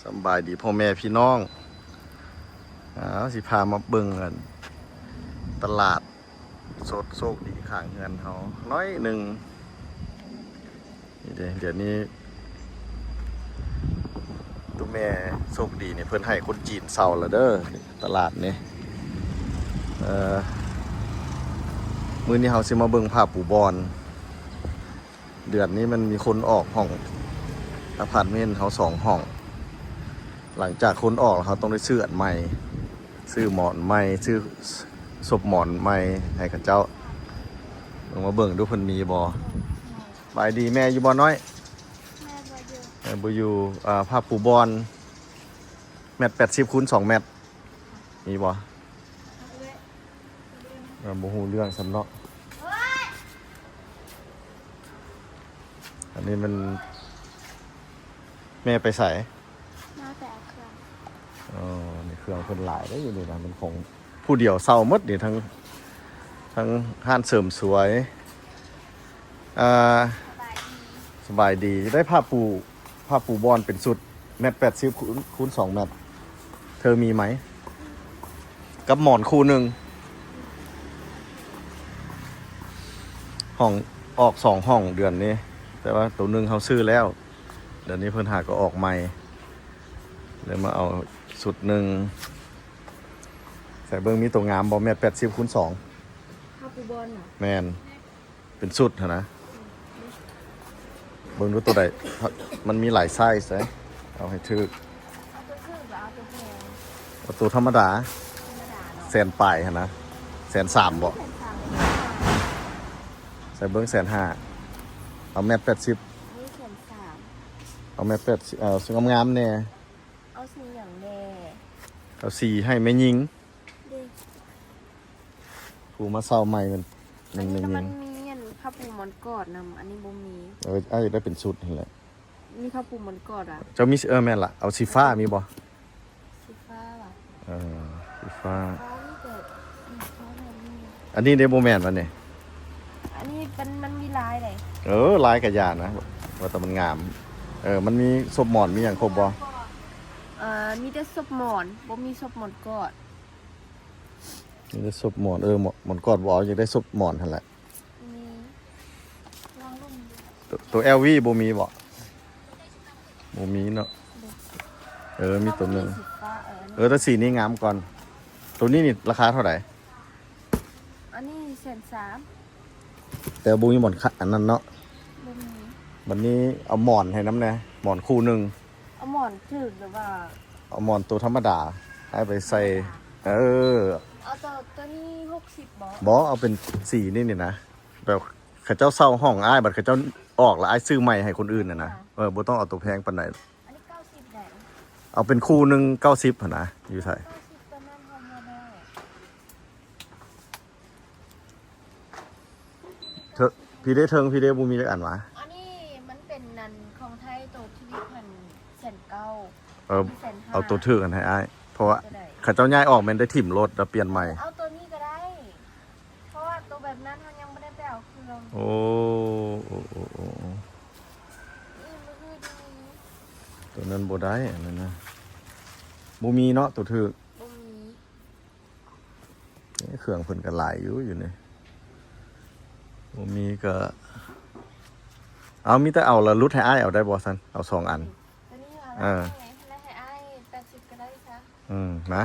ສຳບາຍດີພໍ່ແມ່ພີ່ນ້ອງ ອ້າວ ຊິພາມາເບິ່ງ ອັນ ຕະຫຼາດສົດໂຊກດີຂ້າງເຮືອນເຮົາໜ້ອຍໜຶ່ງ. ນີ້ເດ້ ດຽວນີ້ ໂຕແມ່ໂຊກດີນີ້ ເພິ່ນໃຫ້ຄົນຈີນເຊົ່າແລ້ວເດີ ຕະຫຼາດນີ້. ເອີ ມື້ນີ້ເຮົາຊິມາເບິ່ງຜ້າປູບ່ອນ. ເດືອນນີ້ມັນມີຄົນອອກຫ້ອງ ອາພາດເມັນເຮົາສອງຫ້ອງ. ຫຼັງຈາກຄົນອອກແລ້ວ ເຮົາຕ້ອງໄດ້ຊື້ອັນໃໝ່ ຊື້ໝອນໃໝ່ ຊື້ສົບໝອນໃໝ່ໃຫ້ເຂົາເຈົ້າ. ເບິ່ງ ມາເບິ່ງດູເພິ່ນມີບໍ່. ສະບາຍດີ ແມ່ຢູ່ບໍ່ນ້ອຍ? ແມ່ບໍ່ຢູ່. ແມ່ບໍ່ຢູ່. ອ່າ ຜ້າປູບ່ອນ ແມັດແປດສິບຄູນສອງແມັດ ມີບໍ່? ເອີ ບໍ່ຮູ້ເລື່ອງສ່ຳເນາະ. ອັນນີ້ມັນ ແມ່ໄປໃສ? ມາແຕ່ເອົາເຄື່ອງ. ອໍ ນີ້ເຄື່ອງເພິ່ນຫຼາຍເດ້ ຢູ່ນີ້ນະ ມັນຂອງຜູ້ດຽວເຊົ່າໝົດນີ້ ທັງ ທັງຮ້ານເສີມສວຍ. ອ່າ ສະບາຍດີ ສະບາຍດີ. ໄດ້ຜ້າປູ ຜ້າປູບ່ອນເປັນຊຸດ ແມັດແປດສິບຄູນ ຄູນສອງແມັດ ເທີມີໄໝ? ກັບໝອນຄູ່ໜຶ່ງ. ຫ້ອງ ອອກສອງຫ້ອງເດືອນນີ້ ແຕ່ວ່າໂຕໜຶ່ງເຮົາຊື້ແລ້ວ ເດືອນນີ້ເພິ່ນຫາກໍອອກໃໝ່ ເລີຍມາເອົາຊຸດໜຶ່ງ. ໃສ່ເບິ່ງ ມີໂຕງາມບໍ່? ແມັດແປດສິບຄູນສອງ. ຜ້າປູບ່ອນນະ? ແມ່ນ. ເປັນຊຸດຫັ້ນນະ. ເບິ່ງດູໂຕໃດ ມັນມີຫຼາຍໄຊເດ້ ເອົາໃຫ້ຖືກ. ເອົາໂຕຖືກ ຫຼືເອົາໂຕແພງ? ເອົາໂຕທຳມະດາ ທຳມະດາເນາະ. ແສນປາຍຫັ້ນນະ. ແສນສາມບໍ່? ແສນສາມ. ໃສ່ເບິ່ງ ແສນຫ້າ. ເອົາແມັດແປດສິບ. ນີ້ແສນສາມ. ເອົາແມັດແປດສິບ ເອົາຊຸດງາມໆແດ່. ເອົາສີຫຍັງແດ່? ເອົາສີໃຫ້ແມ່ຍິງ. ເດ້ ຜູ້ມາເຊົ່າໃໝ່ແມ່ນ ແມ່ນ ອັນນີ້ກໍມັນມີອັນຜ້າປູໝອນກອດນຳ ອັນນີ້ບໍ່ມີ. ເອີ ອ້າຍຢາກໄດ້ເປັນຊຸດຫັ້ນແຫຼະ. ມີຜ້າປູໝອນກອດອະ? ເຈົ້າມີ ເອີ ແມ່ນລະ ເອົາສີຟ້າມີບໍ່? ສີຟ້າຫວາ? ເອີ ສີຟ້າ. ຟ້າມີແຕ່ ອືມ ຟ້າແມ່ນມີ. ອັນນີ້ເດ້ ບໍ່ແມ່ນຫວານີ້? ອັນນີ້ມັນ ມັນມີລາຍໃດ? ເອີ ລາຍກະຢ່ານະ ວ່າແຕ່ມັນງາມ. ເອີ ມັນມີສົບໝອນ ມີຫຍັງຄົບບໍ່? ເອີ ມີແຕ່ສົບໝອນ ບໍ່ມີສົບໝອນກອດ. ມີແຕ່ສົບໝອນ. ເອີ ໝອນ ໝອນກອດບໍ່ເອົາ ຢາກໄດ້ສົບໝອນຫັ້ນແຫຼະ. ມີ ລອງເບິ່ງຢູ່. ໂຕ ໂຕແອວວີບໍ່ມີບໍ່? ບໍ່ມີເນາະ. ເອີ ມີໂຕໜຶ່ງ. ເອີ ແຕ່ສີນີ້ງາມກ່ອນ. ໂຕນີ້ນີ້ລາຄາເທົ່າໃດ? ອັນນີ້ແສນສາມ. ແຕ່ບໍ່ມີໝອນຂະ ອັນນັ້ນເນາະ. ບໍ່ມີ. ບັດນີ້ເອົາໝອນໃຫ້ນຳແດ່ ໝອນຄູ່ໜຶ່ງ. ເອົາໝອນຖືກ ຫຼືວ່າ ເອົາໝອນໂຕທຳມະດາ ໃຫ້ໄປໃສ່. ທຳມະດາ. ເອີ ເອົາໂຕ ໂຕນີ້ຫົກສິບບໍ່? ບໍ່ ເອົາເປັນສີນີ້ນີ້ນະ ແບບເຂົາເຈົ້າເຊົ່າຫ້ອງອ້າຍ ບັດເຂົາເຈົ້າອອກແລ້ວ ອ້າຍຊື້ໃໝ່ໃຫ້ຄົນອື່ນຫັ້ນນະ. ເອີ ບໍ່ຕ້ອງເອົາໂຕແພງປານໃດ. ອັນນີ້ເກົ້າສິບແດງ. ເອົາເປັນຄູ່ໜຶ່ງເກົ້າສິບຫັ້ນນະ. ຢູ່ໃສ? ເກົ້າສິບ ໂຕນັ້ນເຮົາບໍ່ໄດ້. ເທີ ພີ້ເດ້ເທິງ ພີ້ເດ້ ບໍ່ມີຈັກອັນຫວາ? ອັນນີ້ມັນເປັນອັນຂອງໄທ ໂຕທີ່ເພິ່ນແສນເກົ້າ. ເອີ ແສນຫ້າ. ເອົາໂຕຖືກຫັ້ນໃຫ້ອ້າຍ ເພາະວ່າ ໂຕໃດ? ເຂົາເຈົ້າຍ້າຍອອກແມ່ນໄດ້ຖິ້ມໂລດ ແລ້ວປ່ຽນໃໝ່. ເອົາໂຕນີ້ກໍໄດ້ ເພາະວ່າໂຕແບບນັ້ນເຮົາຍັງບໍ່ໄດ້ໄປເອົາເຄື່ອງ. ໂອ້ ໂອ້ ໂອ້ ໂອ້ ນີ້ມື້ອື່ນນີ້. ໂຕນັ້ນບໍ່ໄດ້ ອັນນັ້ນນະ ບໍ່ມີເນາະ ໂຕຖືກ. ບໍ່ມີ. ເຄື່ອງເພິ່ນກໍຫຼາຍຢູ່ ຢູ່ນີ້. ບໍ່ມີກໍເອົາ ມີແຕ່ເອົາລະຫຼຸດໃຫ້ອ້າຍເອົາໄດ້ບໍ່ຊັ້ນ? ເອົາສອງອັນ. ໂຕນີ້ເອົາ ເອີ ໃຫ້ອ້າຍແປດສິບກໍໄດ້ຊະ. ອືມ ນະ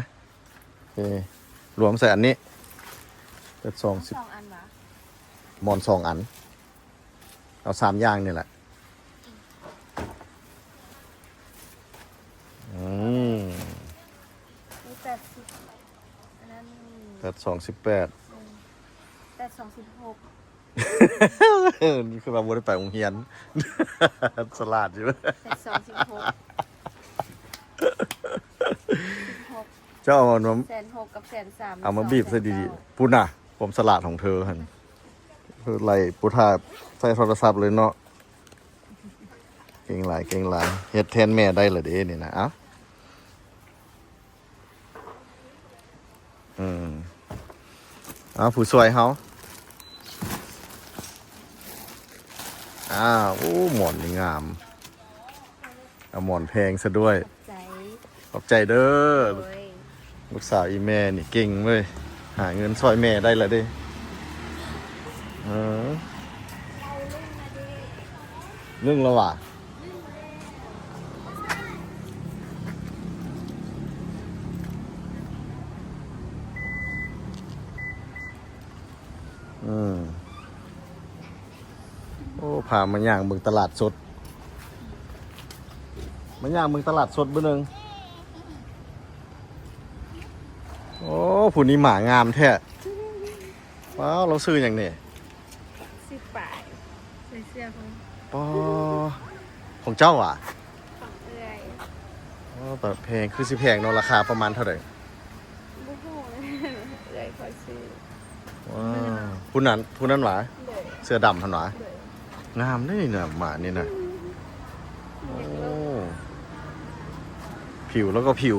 ໂອເຄ ລວມໃສ່ອັນນີ້ ເປັນສອງສິບ ເອົາສອງອັນຫວາ? ໝອນສອງອັນ. ເອົາສາມຢ່າງນີ້ແຫຼະ. ອືມ ມີແປດສິບ ອັນນັ້ນ ແປດສອງສິບແປດ ອືມ ແປດສອງສິບຫົກ. ນີ້ຄືວ່າບໍ່ໄດ້ໄປໂຮງຮຽນ ສະຫຼາດຢູ່. ແປດສອງສິບຫົກ ສິບຫົກ. ເຈົ້າເອົາມາ ແສນຫົກກັບແສນສາມ ເອົາມາບີບໃສ່ດີໆ. ພຸ້ນນະ ຄວາມສະຫຼາດຂອງເທີຫັ້ນ. ເອີ ໄລ່ປູຖ້າໃສ່ໂທລະສັບເລີຍເນາະ. ເກັ່ງຫຼາຍ ເກັ່ງຫຼາຍ. ເຮັດແທນແມ່ໄດ້ລະເດ້ນີ້ນະ. ເອົ້າ ອືມ ເອົາ ຜູ້ຊ່ວຍເຮົາ. ອ້າວ ໂອ້ ໝອນນີ້ງາມ. ເອົາໝອນແພງຊະດ້ວຍ. ຂອບໃຈ ຂອບໃຈເດີ. ໂອ້ຍ ລູກສາວອີ່ແມ່ນີ້ເກັ່ງເວີຍ ຫາເງິນຊ່ອຍແມ່ໄດ້ລະເດ້. ເອີ ລຶ້ງແລ້ວຫວາ? ອືມ ໂອ້ ພາມາຍ່າງເບິ່ງຕະຫຼາດສົດ ມາຍ່າງເບິ່ງຕະຫຼາດສົດເບິ່ງໜຶ່ງ. ໂອ້ ຜູ້ນີ້ໝາງາມແທ້. ວ້າວ ລາວຊື່ຫຍັງນີ້? ຊື່ປາຍ ໃສ່ເສື້ອຜູ້ ປໍ ຂອງເຈົ້າຫວາ? ຂອງເອື້ອຍ. ອໍ ແພງ ຄືຊິແພງເນາະ ລາຄາປະມານເທົ່າໃດ? ບໍ່ຮູ້ ເອື້ອຍຂ້ອຍຊື້. ວ້າວ ຜູ້ນັ້ນ ຜູ້ນັ້ນຫວາ? ໂດຍ. ເສື້ອດຳຫັ້ນຫວາ? ໂດຍ. ງາມເດ້ນີ້ນະ ໝານີ້ນະ. ໂອ້ ຜິວລາວກໍຜິວ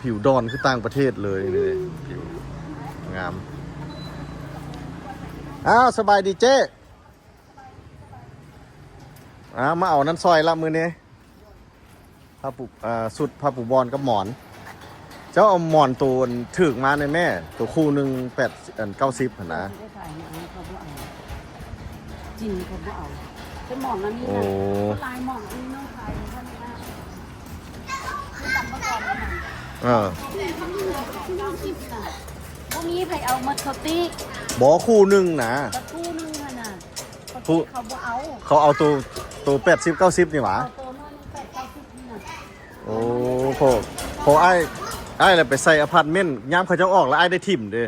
ຜິວດອນຄືຕ່າງປະເທດເລີຍນີ້ ຜິວງາມ. ອ້າວ ສະບາຍດີເຈ້. ອ້າວ ມາເອົານັ້ນຊ່ອຍລະມື້ນີ້ ຜ້າປູ ເອີ ຊຸດຜ້າປູໝອນກັບໝອນ. ເຈົ້າເອົາໝອນໂຕອັນຖືກມາແດ່ແມ່ ໂຕຄູ່ໜຶ່ງແປດ ອັນ ເກົ້າສິບຫັ້ນນະ. ຊິໄດ້ຂາຍໃຫ້ເຂົາບໍ່ເອົາ ຈີນເຂົາບໍ່ເອົາ. ເປັນໝອນອັນນີ້ນະ ໂອ້ ຫຼາຍໝອນອັນນີ້ເນາະ ຂາຍເທົ່ານີ້ນະ. ເອີ ບໍ່ມີໃຜເອົາໝົດເຂົາຕິ. ບໍ່ ຄູ່ໜຶ່ງນະ ແຕ່ຄູ່ໜຶ່ງຫັ້ນນະ ເຂົາຕິ ເຂົາບໍ່ເອົາ. ເຂົາເອົາໂຕ ໂຕແປດສິບເກົ້າສິບນີ້ຫວາ? ເອົາໂຕໜ້ອຍໜຶ່ງແປດເກົ້າສິບນີ້ນະ. ໂອ້ ພໍ ພໍອ້າຍ ອ້າຍລະໄປໃສ່ອາພາດເມັນ ຍາມເຂົາເຈົ້າອອກລະອ້າຍໄດ້ຖິ້ມເດ້.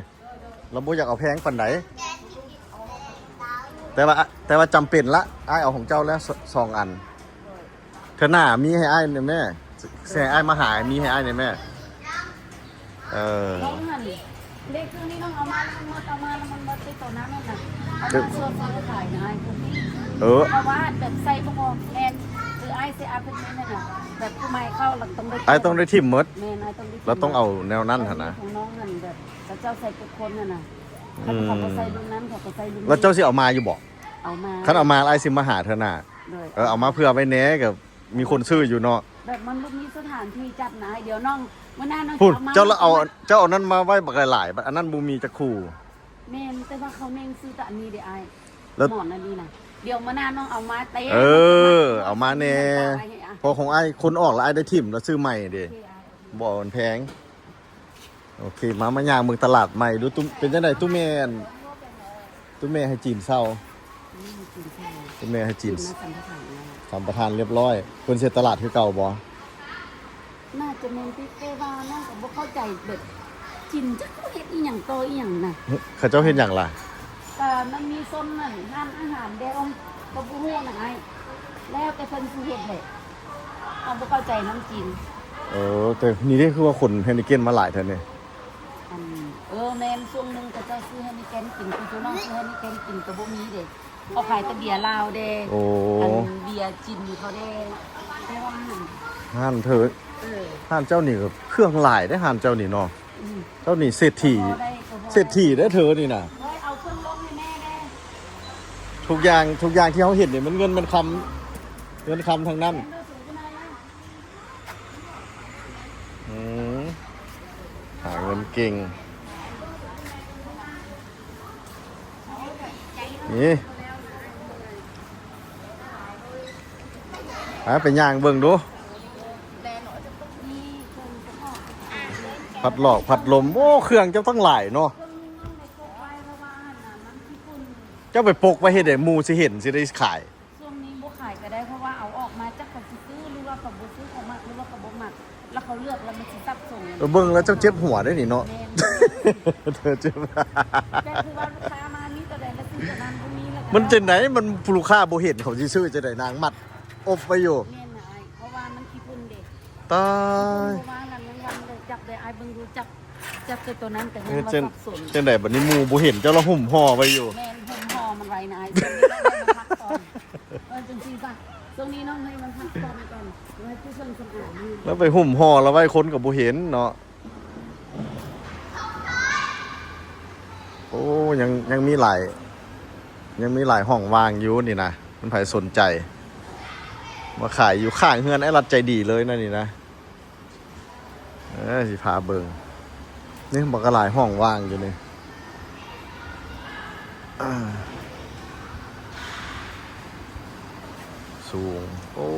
ລະບໍ່ຢາກເອົາແພງປານໃດ ແຕ່ວ່າ ແຕ່ວ່າຈຳເປັນລະ ອ້າຍເອົາຂອງເຈົ້າແລ້ວ ສ- ສອງອັນ. ເທື່ອໜ້າມີໃຫ້ອ້າຍແດ່ແມ່ ຊິໃຫ້ອ້າຍມາຫາ ມີໃຫ້ອ້າຍແດ່ແມ່. ເອີ ນ້ອງຫັ້ນ ເລກຄືນີ້ນ້ອງເອົາມາແລ້ວມັນໝົດ ເອົາມາແລ້ວມັນໝົດຕິດໂຕນັ້ນນະ ເອົາມາຊວນເຂົາຂາຍນະອ້າຍ. ເອີ ເພາະວ່າແບບໃສ່ບໍ່ພໍ. ແມ່ນ ຄືອ້າຍຊິອັບເດດນັ້ນນະ ແບບຜູ້ໃໝ່ເຂົ້າລະຕ້ອງໄດ້ ອ້າຍຕ້ອງໄດ້ຖິ້ມໝົດ. ແມ່ນ ອ້າຍຕ້ອງໄດ້ ລະຕ້ອງເອົາແນວນັ້ນຫັ້ນນະ. ຂອງນ້ອງຫັ້ນແບບເຂົາເຈົ້າໃສ່ທຸກຄົນຫັ້ນນະ. ຄັນເຂົາບໍ່ໃສ່ລຸ້ນນັ້ນ ເຂົາກໍໃສ່ລຸ້ນນີ້. ລະເຈົ້າຊິເອົາມາຢູ່ບໍ່? ເອົາມາ ຄັນເອົາມາລະອ້າຍຊິມາຫາເທື່ອໜ້າ. ໂດຍ. ເອີ ເອົາມາເພື່ອໄວ້ແດ່ ກໍມີຄົນຊື້ຢູ່ເນາະ. ແບບມັນບໍ່ມີສະຖານທີ່ຈັດນະ. ດຽວນ້ອງ ມື້ໜ້ານ້ອງ ພຸ້ນ ເອົາມາ ເຈົ້າລະເອົາ ເຈົ້າເອົານັ້ນມາໄວ້ບັກຫຼາຍໆ ບາດອັນນັ້ນບໍ່ມີຈັກຄູ່. ແມ່ນ ແຕ່ວ່າເຂົາແມ່ງຊື້ແຕ່ອັນນີ້ເດ້ອ້າຍ. ແລ້ວໝອນອັນນີ້ນະ ດຽວມື້ໜ້ານ້ອງເອົາມາແດ່. ເອີ ເອົາມາແດ່ ເພາະຂອງອ້າຍຄົນອອກລະອ້າຍໄດ້ຖິ້ມລະຊື້ໃໝ່ເດ້. ໂອເຄອ້າຍ ບໍ່ເອົາມັນແພງ. ໂອເຄ ມາ ມາຍ່າງເບິ່ງຕະຫຼາດໃໝ່ດູ. ຕູ້ ເປັນຈັ່ງໃດ? ຕູ້ແມ່ ຕູ້ແມ່ໃຫ້ຈີນເຊົ່າ. ອືມ ຈີນເຊົ່າ. ຕູ້ແມ່ໃຫ້ຈີນ ຈີນມາສຳປະທານແລ້ວ ສຳປະທານລຽບຮ້ອຍ. ເພິ່ນເຮັດຕະຫຼາດຄືເກົ່າບໍ່? ໜ້າຈະແມ່ນຕິ ແຕ່ວ່ານ້ອງກໍບໍ່ເຂົ້າໃຈແບບຈີນຈັກເຂົາເຮັດອີ່ຫຍັງຕໍ່ອີ່ຫຍັງນະ. ເຂົາເຈົ້າເຮັດຫຍັງລະ? ກະມັນມີໂຊນນັ້ນ ຮ້ານອາຫານແດ່ ກໍບໍ່ຮູ້ນະອ້າຍ ແລ້ວແຕ່ເພິ່ນຊິເຮັດແຫຼະ. ເຮົາບໍ່ເຂົ້າໃຈນຳຈີນ. ເອີ ແຕ່ນີ້ເດ້ ຄືວ່າຄົນເຮນິເກັນມາຫຼາຍແທ້ນີ້. ອັນ ເອີ ແມ່ນ ຊ່ວງໜຶ່ງເຂົາເຈົ້າຊື້ເຮນິເກັນກິນ ຄືນ້ອງຊື້ເຮນິເກັນກິນກໍບໍ່ມີເດ້. ເຂົາຂາຍແຕ່ເບຍລາວເດ້. ໂອ້ ອັນເບຍຈີນເຂົາເດ້. ແຕ່ວ່າຫັ້ນ ຮ້ານເທີ ເອີ ຮ້ານເຈົ້ານີ້ກໍເຄື່ອງຫຼາຍເດ້ ຮ້ານເຈົ້ານີ້ເນາະ. ອືມ ເຈົ້ານີ້ເສດຖີ ກໍພໍໄດ້ ກໍພໍໄດ້ ເສດຖີເດ້ເທີນີ້ນະ. ເອີ ເອົາເຄື່ອງລົງໃຫ້ແມ່ແດ່. ທຸກຢ່າງ ທຸກຢ່າງທີ່ເຮົາເຫັນນີ້ ມັນເງິນມັນຄຳ ເງິນຄຳທັງນັ້ນ. ອືມ ຫາເງິນເກັ່ງ. ນີ້ ຫາໄປຍ່າງເບິ່ງດູ. ພັດຫຼອກພັດລົມ ໂອ້ ເຄື່ອງເຈົ້າຕັ້ງຫຼາຍເນາະ. ເຈົ້າໄປປົກໄວ້ເຮັດໃດ ໝູ່ຊິເຫັນ ຊິໄດ້ຂາຍ. ຊ່ວງນີ້ບໍ່ຂາຍກໍໄດ້ ເພາະວ່າເອົາອອກມາ ຈັກເຂົາຊິຊື້ ຫຼືວ່າເຂົາບໍ່ຊື້ ເຂົາມັກ ຫຼືວ່າເຂົາບໍ່ມັກ ແລ້ວເຂົາເລືອກ ແລ້ວມັນຊິສັບສົນ. ເບິ່ງແລ້ວເຈົ້າເຈັບຫົວເດ້ນີ້ເນາະ. ແມ່ນ ເຈົ້າເຈັບ ແຕ່ຄືວ່າລູກຄ້າມາມີຕົວໃດລະຊື້ຕົວນັ້ນ ບໍ່ມີລະກໍ ມັນຈັ່ງໃດ ມັນລູກຄ້າບໍ່ເຫັນ ເຂົາຊິຊື້ຈັ່ງໃດ? ນາງມັດອົບໄວ້ຢູ່. ແມ່ນນະອ້າຍ ເພາະວ່າມັນຂີ້ຝຸ່ນເດ້. ຕາຍ ເພາະວ່ານັ້ນຍັງວັນເລີຍ ຈັບໄດ້ ອ້າຍເບິ່ງດູ ຈັບ ຈັບແຕ່ຕົວນັ້ນກໍຍັງວ່າສັບສົນ. ຈັ່ງໃດບັດນີ້ ໝູ່ບໍ່ເຫັນເຈົ້າລະຫຸ້ມຫໍ່ໄວ້ຢູ່. ແມ່ນ ຫຸ້ມຫໍ່ມັນໄວ້ນະອ້າຍ ຊ່ວງນີ້ລະໄດ້ມາພັກຜ່ອນ. ເອີ ຈັ່ງຊີ້ຊະ ຊ່ວງນີ້ນ້ອງໃຫ້ມັນພັກຜ່ອນກ່ອນ ໃຫ້ຜູ້ເຄື່ອງສຳອາງຢູ່ ແລ້ວໄປຫຸ້ມຫໍ່ລະໄວ້ ຄົນກໍບໍ່ເຫັນເນາະ. ໂອ້ ຍັງ ຍັງມີຫຼາຍ ຍັງມີຫຼາຍຫ້ອງວ່າງຢູ່ນີ້ນະ ມັນໃຜສົນໃຈ ມາຂາຍຢູ່ຂ້າງເຮືອນອ້າຍລັດໃຈດີເລີຍນະນີ້ນະ. ເອີ ຊິພາເບິ່ງ ນີ້ບັກຫຼາຍຫ້ອງວ່າງຢູ່ນີ້ ອ່າ ສູງ ໂອ້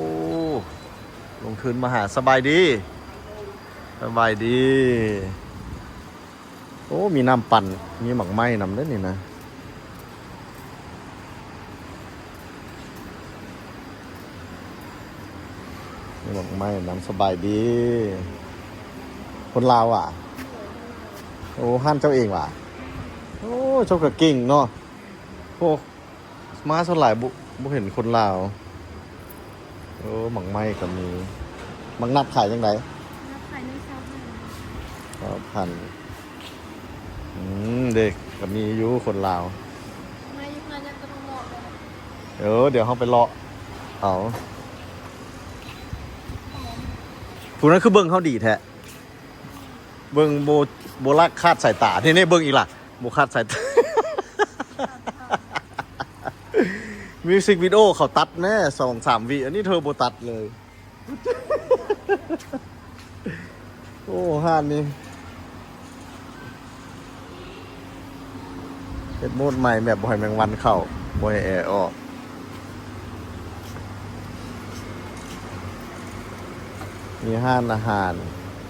ລົງທຶນມະຫາ ສະບາຍດີ ສະບາຍດີ. ໂອ້ ມີນ້ຳປັ່ນ ມີໝາກໄມ້ນຳເດ້ນີ້ນະ ມີໝາກໄມ້ນຳ. ສະບາຍດີ ຄົນລາວຫວາ? ໂອ້ ຮ້ານເຈົ້າເອງຫວາ? ໂອ້ ເຈົ້າກະເກັ່ງເນາະ ໂອ້. ມາສ່ວນຫຼາຍບໍ່ ບໍ່ເຫັນຄົນລາວ. ໂອ້ ໝາກໄມ້ກະມີ. ໝາກນັດຂາຍຈັ່ງໃດ? ໜັດຂາຍໜຶ່ງຊາວຫ້າ ຊາວຫ້າ ອືມ ເດ້ ກະມີຢູ່ຄົນລາວ. ມາຢູ່ເຮືອນຍັງກະຕ້ອງເລາະເດີ. ເອີ ດຽວເຮົາໄປເລາະເອົາ. ຜູ້ນັ້ນຄືເບິ່ງເຮົາດີແທ້ ເບິ່ງບໍ່ ບໍ່ລະຄາດສາຍຕາ. ນີ້ໆ ເບິ່ງອີກລະ ບໍ່ຄາດສາຍຕາ. ມິວສິກວິດີໂອເຂົາຕັດແນ່ ສອງສາມວິ ອັນນີ້ເທີບໍ່ຕັດເລີຍ. ໂອ້ ຮ້ານນີ້ເຮັດໂໝດໃໝ່ ແບບບໍ່ໃຫ້ແມງວັນເຂົ້າ ບໍ່ໃຫ້ແອອອກ. ມີຮ້ານອາຫານ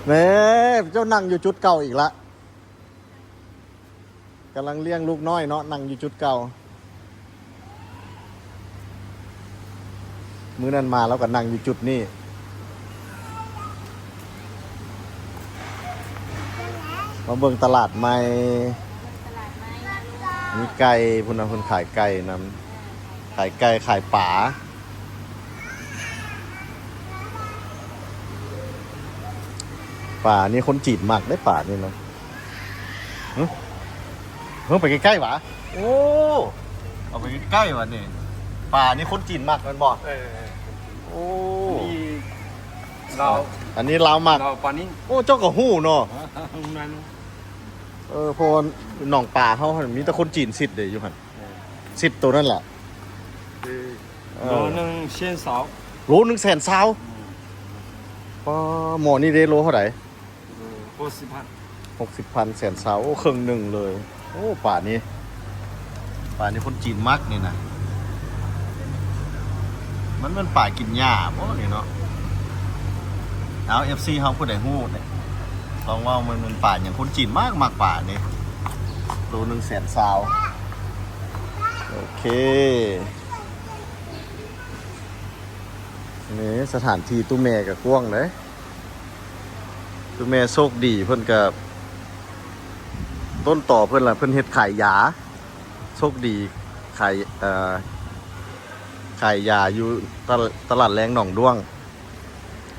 ແນ່ ເຈົ້ານັ່ງຢູ່ຈຸດເກົ່າອີກລະ. ກຳລັງລ້ຽງລູກນ້ອຍເນາະ ນັ່ງຢູ່ຈຸດເກົ່າ. ມື້ນັ້ນມາລາວກະນັ່ງຢູ່ຈຸດນີ້. ມາເບິ່ງຕະຫຼາດໃໝ່ ຕະຫຼາດໃໝ່ ມີໄກ່ ພຸ້ນນະ ເພິ່ນຂາຍໄກ່ນຳ ຂາຍໄກ່ ຂາຍປາ. ປານີ້ຄົນຈີນມັກເດ້ ປານີ້ນະ. ຫຶ ເຮົາໄປໃກ້ໆຫວາ? ໂອ້ ເອົາໄປໃກ້ໆຫວານີ້. ປານີ້ຄົນຈີນມັກແມ່ນບໍ່? ເອີ ໂອ້ ອັນນີ້ລາວ ອັນນີ້ລາວມັກ ລາວປານິນ. ໂອ້ ເຈົ້າກະຮູ້ເນາະ. ເອີ ເພາະວ່າໜອງປາເຮົາຫັ້ນມີແຕ່ຄົນຈີນສິດເດ້ ຢູ່ຫັ້ນ ເອີ ສິດໂຕນັ້ນແຫຼະ. ເອີ ໂລໜຶ່ງແສນຊາວ ໂລໜຶ່ງແສນຊາວ. ອືມ ປາ ໝໍ້ນີ້ເດ້ ໂລເທົ່າໃດ? ເອີ ຫົກສິບພັນ ຫົກສິບພັນ ແສນຊາວ ໂອ້ ເຄິ່ງໜຶ່ງເລີຍ. ໂອ້ ປານີ້ ປານີ້ຄົນຈີນມັກນີ້ນະ. ມັນແມ່ນປາກິນຫຍ້າບໍ່ນີ້ເນາະ? ເອົາ ເອັຟຊີ ເຮົາຜູ້ໃດຮູ້ນີ້ ລອງເວົ້າ ມັນແມ່ນປາຫຍັງ? ຄົນຈີນມັກ ມັກປານີ້ ໂລໜຶ່ງແສນຊາວ. ໂອເຄ ນີ້ສະຖານທີ່ຕູ້ແມ່ກະກວ້າງເດ້. ຕູ້ແມ່ໂຊກດີ ເພິ່ນກະ ຕົ້ນຕໍເພິ່ນລະ ເພິ່ນເຮັດຂາຍຢາ ໂຊກດີ ຂາຍ ເອີ ຂາຍຢາຢູ່ຕະ ຕະຫຼາດແລງໜອງດ້ວງ.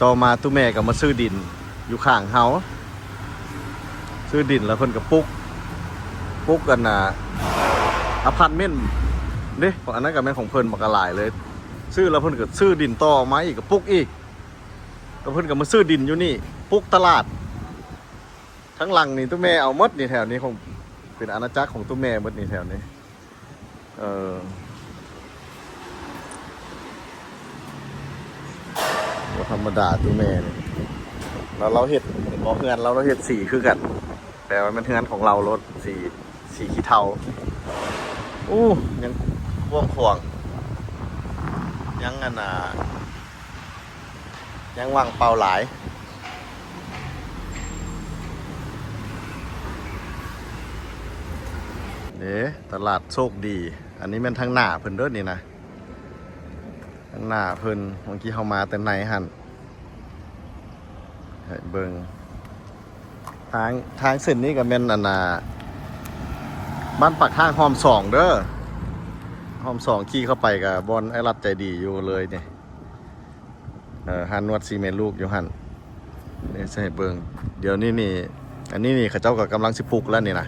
ຕໍ່ມາຕູ້ແມ່ກະມາຊື້ດິນຢູ່ຂ້າງເຮົາ ຊື້ດິນລະເພິ່ນກະປຸກ ປຸກອັນນ່າ ອາພາດເມັ້ນເດ້ ອັນນັ້ນກະແມ່ນຂອງເພິ່ນ ບັກຫຼາຍເລີຍ. ຊື້ລະເພິ່ນກະຊື້ດິນຕໍ່ມາອີກ ກະປຸກອີກ ລະເພິ່ນກະມາຊື້ດິນຢູ່ນີ້ ປຸກຕະຫຼາດ. ທັງຫຼັງນີ້ຕູ້ແມ່ເອົາໝົດນີ້ ແຖວນີ້ຂອງ ເປັນອານາຈັກຂອງຕູ້ແມ່ໝົດນີ້ແຖວນີ້. ເອີ ບໍ່ທຳມະດາຕູ້ແມ່ນີ້ ລະລາວເຮັດ ເຫັນບໍ່ ເຮືອນລາວ ລາວເຮັດສີຄືກັນ ແຕ່ວ່າແມ່ນເຮືອນຂອງລາວໂລດ ສີ ສີຂີ້ເທົາ. ໂອ້ ຍັງກວ້າງຂວາງ ຍັງອັນນ່າ ຍັງວ່າງເປົ່າຫຼາຍເດ້. ຕະຫຼາດໂຊກດີ ອັນນີ້ແມ່ນທາງໜ້າເພິ່ນເດີນີ້ນະ ທາງໜ້າເພິ່ນ. ເມື່ອກີ້ເຮົາມາແຕ່ໃນຫັ້ນ ໃຫ້ເບິ່ງ ທາງ ທາງເສັ້ນນີ້ກະແມ່ນອັນນ່າ ບ້ານປາກທາງຮ່ອມສອງເດີ ຮ່ອມສອງ ຂີ່ເຂົ້າໄປກະບ່ອນອ້າຍລັດໃຈດີຢູ່ເລີຍນີ້. ເອີ ຮ້ານນວດສີ່ແມ່ລູກຢູ່ຫັ້ນ ນີ້ຊິໃຫ້ເບິ່ງ. ດຽວນີ້ນີ້ ອັນນີ້ນີ້ເຂົາເຈົ້າກະກຳລັງຊິປຸກແລ້ວນີ້ນະ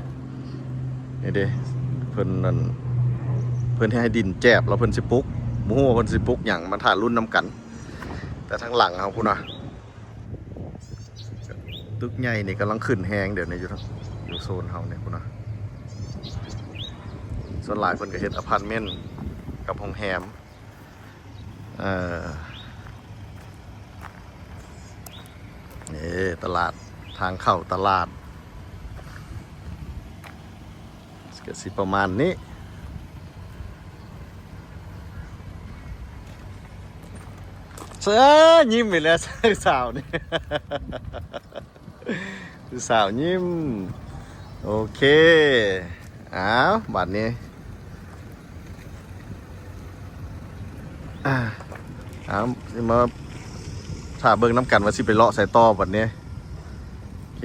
ນີ້ເດ້ ເພິ່ນນັ້ນ ເພິ່ນໃຫ້ດິນແຈບລະເພິ່ນຊິປຸກ ບໍ່ຮູ້ວ່າເພິ່ນຊິປຸກຫຍັງ ມາຖ້າລຸ້ນນຳກັນ. ແຕ່ທາງຫຼັງເຮົາພຸ້ນນະ ຕຶກໃຫຍ່ນີ້ກຳລັງຂຶ້ນແຮງ ດຽວນີ້ຢູ່ ຢູ່ໂຊນເຮົານີ້ພຸ້ນນະ. ສ່ວນຫຼາຍເພິ່ນກະເຮັດອາພາດເມັ້ນກັບໂຮງແຮມ. ເອີ ນີ້ຕະຫຼາດ ທາງເຂົ້າຕະຫຼາດ ກໍຊິປະມານນີ້. ເອີ ຍິ້ມອີກແລ້ວ ສາວນີ້ ສາວຍິ້ມ. ໂອເຄ ອ້າວ ບາດນີ້ ອ່າ ເອົາ ຊິມາຖ້າເບິ່ງນຳກັນວ່າຊິໄປເລາະໃສຕໍ່ບາດນີ້. ໂອເຄ